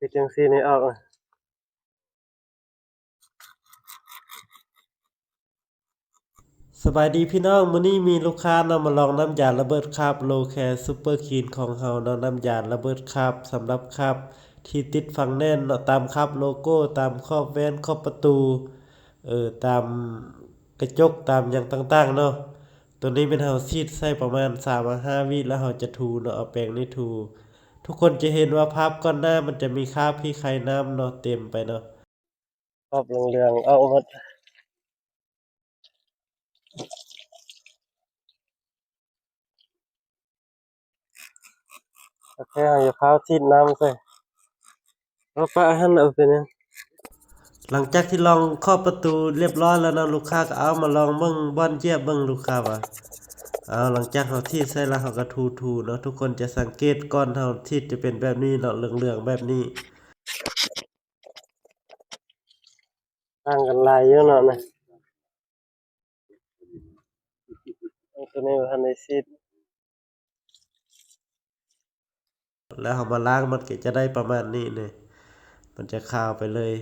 ຮັດຈັ່ງຊີ້ນີ້ອອກ. ສະບາຍດີພີ່ນ້ອງ, ມື້ນີ້ມີລູກຄ້າເນາະ ມາລອງນ້ຳຢາລະເບີດຄາບ Low Care Super Clean ຂອງເຮົາເນາະ, ນ້ຳຢາລະເບີດຄາບສຳລັບຄາບທີ່ຕິດຝັງແໜ້ນເນາະ, ຕາມຄາບໂລໂກ້, ຕາມຂອບແວ່ນ, ຂອບປະຕູ, ເອີ ຕາມກະຈົກ, ຕາມຫຍັງຕ່າງໆເນາະ. ໂຕນີ້ແມ່ນເຮົາສີດໃສ່ປະມານສາມຫາຫ້າວິ ແລ້ວເຮົາຈະຖູເນາະ, ເອົາແປງນີ້ຖູ. ທຸກຄົນຈະເຫັນວ່າພາບກ່ອນໜ້າມັນຈະມີຄາບຄ້າຍໆນ້ຳເນາະ ເຕັມໄປເນາະ. ຄາບເຫຼືອງໆອອກໝົດ. ໂອເຄ, ເຮົາຢ່າຟ້າວສີດນ້ຳໃສ່. ເອົາປະຫັ້ນລະ ເອົາເປັນຫຍັງ. ຫຼັງຈາກທີ່ລອງຂອບປະຕູລຽບຮ້ອຍແລ້ວເນາະ, ລູກຄ້າກໍເອົາມາລອງເບິ່ງບ່ອນຢຽບເບິ່ງ, ລູກຄ້າວ່າ. ເອົາ, ຫຼັງຈາກເຮົາສີດໃສ່ແລ້ວ ເຮົາກໍຖູໆເນາະ. ທຸກຄົນຈະສັງເກດ ກ້ອນເຮົາສີດຈະເປັນແບບນີ້ເນາະ, ເຫຼືອງໆແບບນີ້. ຕ່າງກັນຫຼາຍຢູ່ເນາະນະ. ໂຕນີ້ບໍ່ທັນໄດ້ສີດ. ແລ້ວເຮົາມາລ້າງ ມັນກໍຈະໄດ້ປະມານນີ້ເນາະ, ມັນຈະຂາວໄປເລີຍ.